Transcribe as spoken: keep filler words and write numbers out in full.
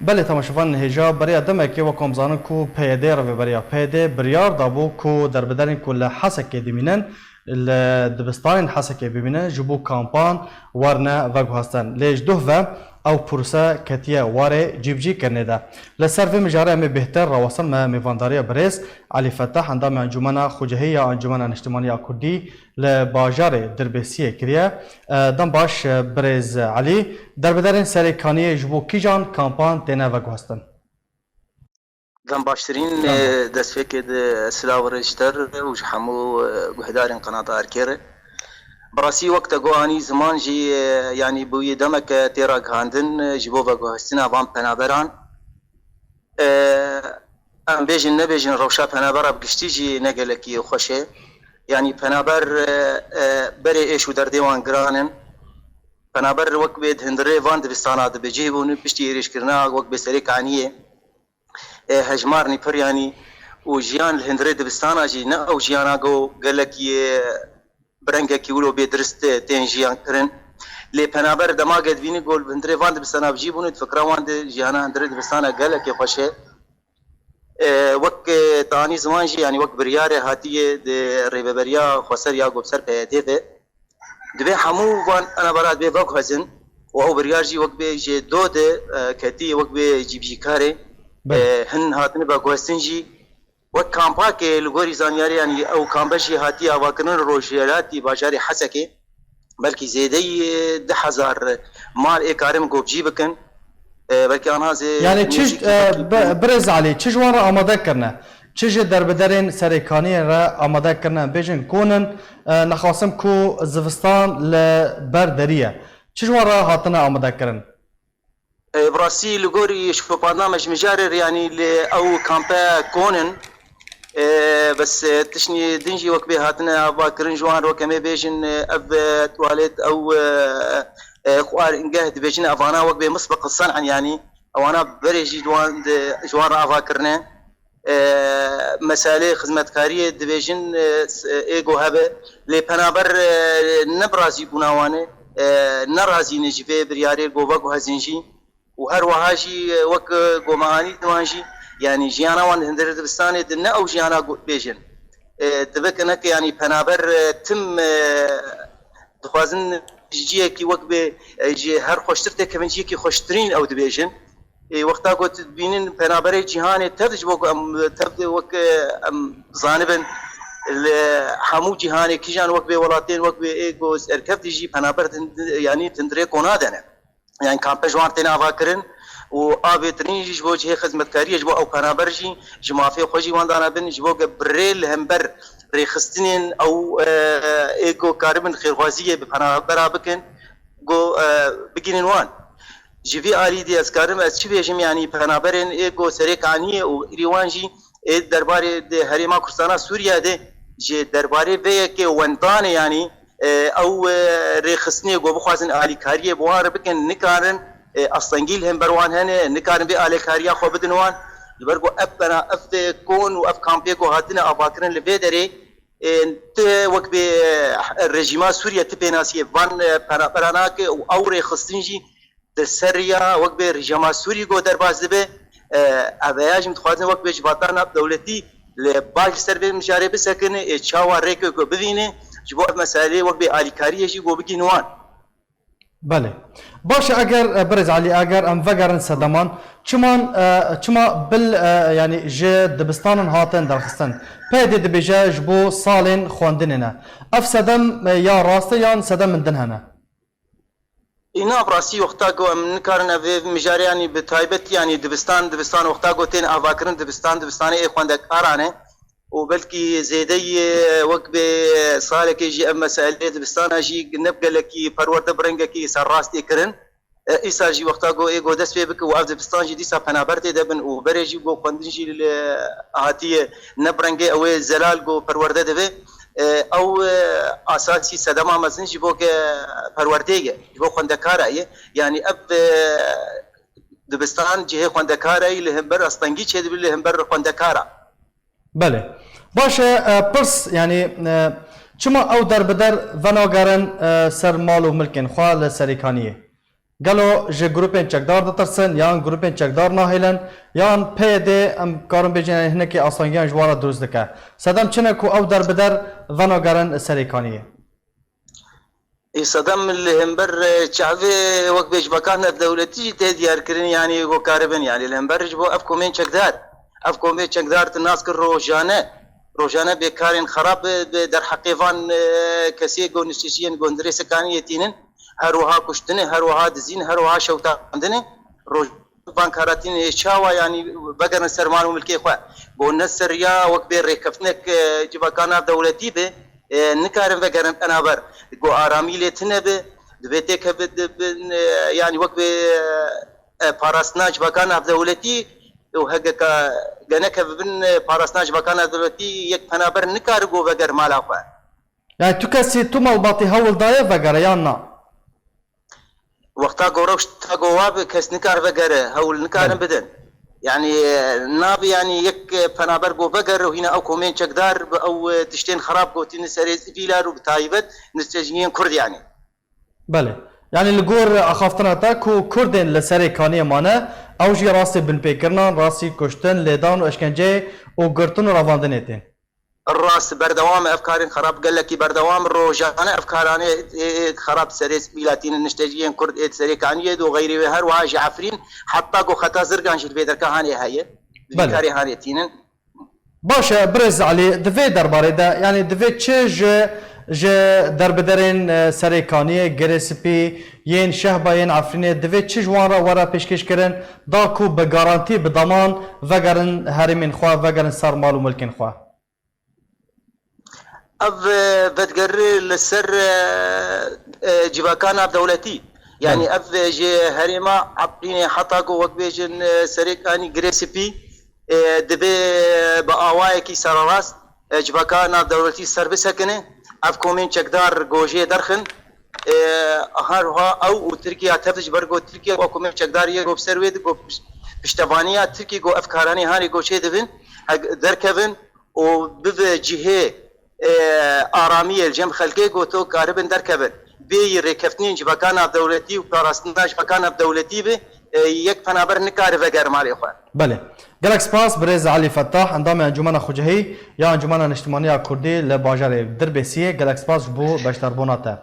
Belê, temaşevanên hêja, beriya demekê wek em zanin ku P Y D, Rêveberiya P Y D biryar dabû ku derbiderên ku li Hesekê dimînin, li dibistanên Hesekê bimînin, ji bo kampan werine veguhestin. Lê ji duh ve ew prose ketiye warê cîbicîkirinê de. Li ser vê mijarê em ê bêhtir rawestin me mêvandariya birêz Elî Fetah, endamê Encûmena Xucehî ya Encûmena Niştimanî ya Kurdî li bajarê Dirbêsiyê kiriye. E, dem baş, e, birêz Elî. Derbiderên Serêkaniyê ji bo kîjan kampan têne veguhestin? Dem baştirîn, Dem baş. e, destpêkê de silav rê ji te re û ji hemû, e, guhdarên qenata Erkê re. Bi rastî wek te got anî ziman jî, e, yanî bûyî demeke tê ragihandin, e, ji bo veguhestina van penaberan. E, em bêjin nebêjin rewşa penabera bi giştî jî ne gelekî xweş e. Yanî penaber, e, e, berê êş û derdê wan giran in. Penaber wek bê di hundirê van dibistana dibicihbûn, piştî êrîşkirina wek bê Serê Kaniyê, e, hejmarnî pir yanî û jiyan li hundirê dibistana jî ne ew jiyana ku gelekî, e, bi rengekî wilo bê dirist, e, tên jiyan kirin. Lê penaber dema ke dibînî ku li hundirê van dibistana bijî bûne, di fikra wan de jiyana hundirê dibistana gelekî xweş e. E, wek, e, te anî ziman jî, yanî wek biryarê hatiye di rêveberiya xweser ya ku bi ser P Y D ve, divê hemû van penabera divê veguhezin û ew biryar jî wek bê ji do de, e, ketî wek bê cîbicîkarê, Belê. e, hin hatine veguhestin jî. Wek kampakê li gorî zanyarî, yanî ew kampe jî hatiye avakirin rojhilatî bajarê Hesekê. Belkî zêdeyî du hezar mal ê karin ku bi cî bikin. E, belkî anha zê Yani çi, nêzîkî e, belkî bi-, birêz Elî, çi ji wan re amade kirine? Çi ji derbiderên Serêkaniyê re amade kirine? Bêjin kon in, e, nexasim ku zivistan li ber derî ye. Çi ji wan re hatine amade kirin? E, bi rastî li gorî şopandina me ji mijarê re, yanî li ew kampe kon in. E, bes, e, tiştî din jî wek bê hatine avakirin ji wan re, wek em ê bêjin, e, ev, e, tuwalet, ew, e, e, xwaringeh dibêjin, evana wek bê misbiq senan, yanî ewana berê jî ji wan, ji wan re ava kirine. E, meselê xizmetkariyê dibêjin, e, s-, e, ê go hebe, lê penaber, e, ne bi razîbûna wan e, e, ne razî ne ji vê biryarê go veguhezin jî û her wiha jî, e, wek, e, go me anî di wan jî, yanî jiyana wan di hundirê dibistanê de ne ew jiyana go bêjin. E, dibike ne ke yanî penaber, e, tim, e, dixwazin ji ciyekî wek bê, e, ji her xweştir têkevin ciyekî xweştirîn ew dibêjin. Ê, wexta ku tu dibînin penaberê cîhanê tev ji bo ku em tev de wek, e, em zanibin li hemû cîhanê kîjan wek bê welatên wek bê ê ku serkeftî jî penaber din, yanî tindirê kona de ne. Yanî kampe ji wan têne avakirin û a bêtirîn jî ji bo cihê xizmetkariyê ji bo ew penaber jî ji mafê xwe jî wan dana bin ji bo ku bi rê li hember rêxistinên ew, e, ê ku karibin xêrxwaziyê bi penabera bikin, ku, e, bigihînin wan. Ji vî alî dî ez karim ez çi bêjim, yanî penaberên ê ku Serêkaniyê û êrî wan jî ê derbarê di Herêma Kurdistana Sûriye de ji derbarê vê yekê wendanê, yanî, e, ew, e, rêxistinê ku bixwazin alîkariyê bi wan re bikin, nikarin, e, astengî li hember wan hene, nikarin vê alîkariya xwe bidin wan. Ji ber ku ev pena-, ev, e, kon û ev kampê ku hatine avakirin li vê derê, e, ti wek bê, e, rejîma Sûriye ti pênasiyê van, e, penabera nake û ew rêxistin jî di ser riya wek bê rejîma Sûrî ku derbas dibe, e, ev heya jî em dixwazin wek bê ji vata navdewletî li baş li ser vê mijarê bisekine, ê çawa rêke ku bivîne, ji bo ev meseleyê wek bê alîkariyê jî ku bigihîne wan. Belê. Baş e, eger, e, birêz Elî, eger em vegerin sedeman, çiman, e, çima bil, e, yanî ji dibistanan hatin derxistin? P Y D dibêje ji bo salên xwendinê ne. Ev sedem, e, ya rast e yan sedem din hene? Îna bi rastî wexta ku em nikarin ev, vê mijarê, yanî bi taybet, yanî dibistan, dibistan wexta ku tên avakirin dibistan, dibistanê ê xwendekaran e û belkî zêdeyî wek bê salekê jî ev meselê dibistana jî ne bi gelekî perwerde bi rengekî serrast tê kirin. E, îsal jî wexta ku ê ku dest pê bike û ev dibistan jî dîsa penaber tê de bin û berê jî ku xwendin jî li hatiye ne bi rengê ew ê zelal ku perwerde dibe. E, ew, e, asasî sedema mezin ji bo ke perwerdê ye, ji bo xwendekara ye. Yanî ev, e, dibistan cihê xwendekara ye, li hember astengî çêdibe li hember xwendekara. Belê. Baş e, e, pirs, yanî, e, çima ew derbider venagerin, e, ser mal û milkên xwe li Serêkaniyê? Gelo ji grûpên çekdar ditirsin, yan grûpên çekdar nahêlin, yan P Y D, em karin bêjin, hinekî asangiyan ji wan re dirust dike? Sedem çi ne ku ew derbider venagerin Serêkaniyê? Ê sedem li hember, e, çavê wek bêjbakan navdewletî jî tê diyarkirin, yanî ku karibin, yanî li hember ji bo ev komên çekdar. Ev komên çekdar tu nas kir rojane, rojane bê karên xerab bi, bi derheqê van, e, kesê ku nişteciyên gondirê sekaniyê tînin, her wiha kuştinê, her wiha dizîn, her wiha şewtandinê. Roj-, van kara tînin ê çawa, yanî vegerin ser mal û milkê xwe. Ku ne ser ya wek bê rêkeftinek, e, civaka navdewletî be, e, nikarin vegerin penaber. Ku aramî lê tune be, divê têkeve di bin, e, yanî wek bê, e, parastina civaka navdewletî û hegeka geneke bi bin, e, parastina civaka navdewletî yek penaber nikare ku veger mala xwe. Yani tu kesî, tu malbatî hewl daye vegere yan na? Wexta ku rewşta ku wa bi kes nikar vegere, hewl nikarin Belê. bidin. Yani, e, nabi yani yek, e, penaber ku veger û hîna ew komên çekdar bi ew, e, tiştên xerab gotîne serê sivîlar û bi taybet nişteciyên Kurd yani. Belê. Yani li gor axaftina te ku Kurdên li Serê Kaniyê mane, ew jî rastî binpêkirinan, rastî kuştin, lêdan û eşkenceyê û girtin û revandinê tên. Rast, berdewam e ev karên xerab, gelekî berdewam, rojane ev karanê ê, ê xerab serê sivîla tînin, nişteciyên Kurd ê Serê Kaniyê û xeyrî wê, her wiha ji Efrîn heta ku xeta Zirgan jî li vê derka hanê heye. Li vî Belê. karê hanê tînin. Baş e, birêz Elî, di vê derbarê de, yani divê çi ji, ji derbiderên, e, Serê Kaniyê, Girê Spî, yên Şehba, yên Efrînê, divê çi ji wan re were pêşkêş kirin, da ku bi garantî, bi daman vegerin herêmên xwe, vegerin ser mal û milkên xwe? Ev, e, vedigerî li ser, e, e, civaka navdewletî. Yani Belê. ev, e, ji herêma Efrînê heta ku wek bêjin, e, Serêkanî Girê Spî, e, divê, e, bi awayekî sererast, e, civaka navdewletî ser bisekine. Ev komên çekdar gojê derxin. E, her wiha ew û Tirkiye tev ji ber ku Tirkiye ew komên çekdar yê ku bi ser wê di ku piş-, piştevaniya Tirkiye ku ev karanê hanê ku çê dibin, heg-, derkevin û bibe cihê, e, aramiyê li cem xelkê ku to karibin derkevin. Bêyî rêkeftinên civaka navdewletî û parastina civaka navdewletî bi, e, yek penaber nikare veger malê xwe. Belê. Gelek spas, birêz Elî Fettah, endamê Encûmena Xucehî ya Encûmena Niştimanî ya Kurdî li bajarê Dirbêsiyê. Gelek spas ji bo beşdarbûna te.